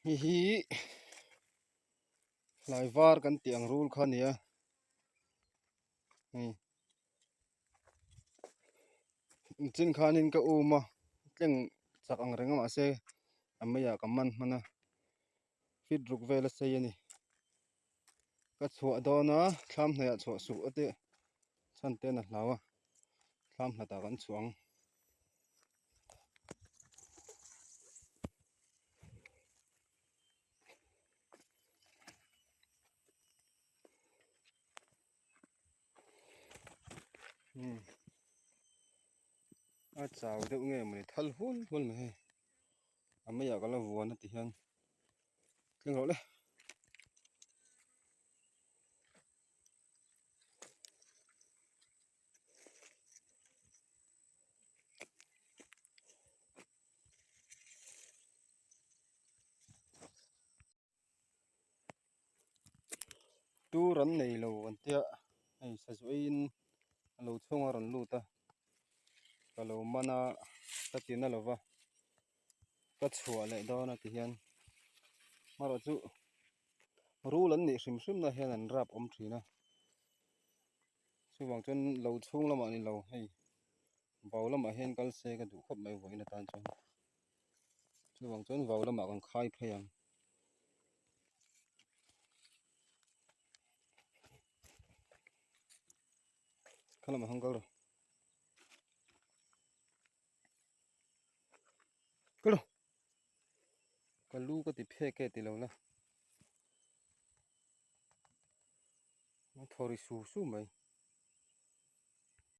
Hei hi hlai var kan tih ang rul kha a ni a hei chin khanin ka um a tleng chak ang reng a mahse a meiah ka man hman a fit ruk vel a sei a ni ka chhuah dawn a thlam hnaih ah chhuah suh a tih chhan te an a hlau a thlam hlat ah kan chhuah ang. A chau deuh nge mawni thal hul hul mai hei a meiah ka la vuan a ti hian thleng rawh le. Tur an nei lo an tia hei sazuiin a lo chhung a rawn lut a ka lo man a ka ti na lo va ka chhuah leh dawn a ti hian amaherawh chu rul an nih hrim hrim na hian an rap awm thin a chuvang chuan lo chhung lamah a ni lo hei vau lamah hian kal se ka duh khawp mai vawiin atan chuan chuvang chuan vau lamah kan khai phei ang. Kha lamah khan kal rawh. Kal rawh. Ka lu ka ti phek e ti lo la. A thaw ri su su mai.